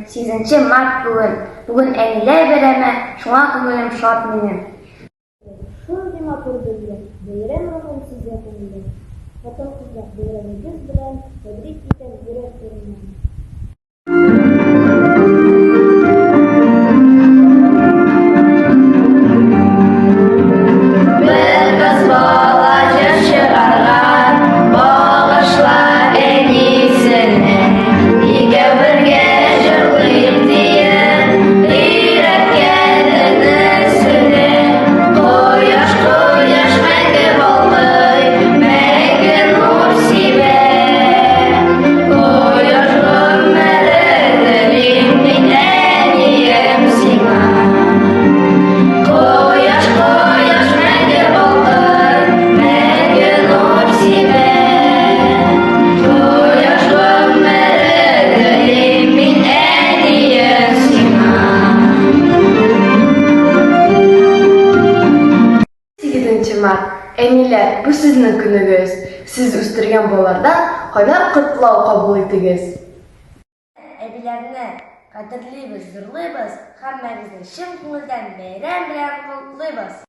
Сигезенче март бүген. Бүген әниләр бәйрәме, шуңа күңелем шат минем. Шундый матур дөнья, бәйрәм рухын сизә күңелем. Хатын-кызлар, бәйрәмегез белән тәбрик итәм йөрәк түреннән. Бер кыз бала җыр чыгарган, багышла әнисенә. Икәү бергә җырлыйк диеп, өйрәткән энесенә. Кояш, кояш мәңге балкый, мәңге нур сибә. Кояш гомере телим мин, әнием сиңа. Кояш, кояш мәңге балкыр, мәңге нур сибә. Кояш гомере телим мин, әнием сиңа. Сигезенче март, әниләр, бу сезнең көнегез. Сез үстергән балалардан кайнар котлау кабул итегез. Әбиләрне кадерлибез, зурлыйбыз, һәммәгезне чын күңелдән бәйрәм белән котлыйбыз!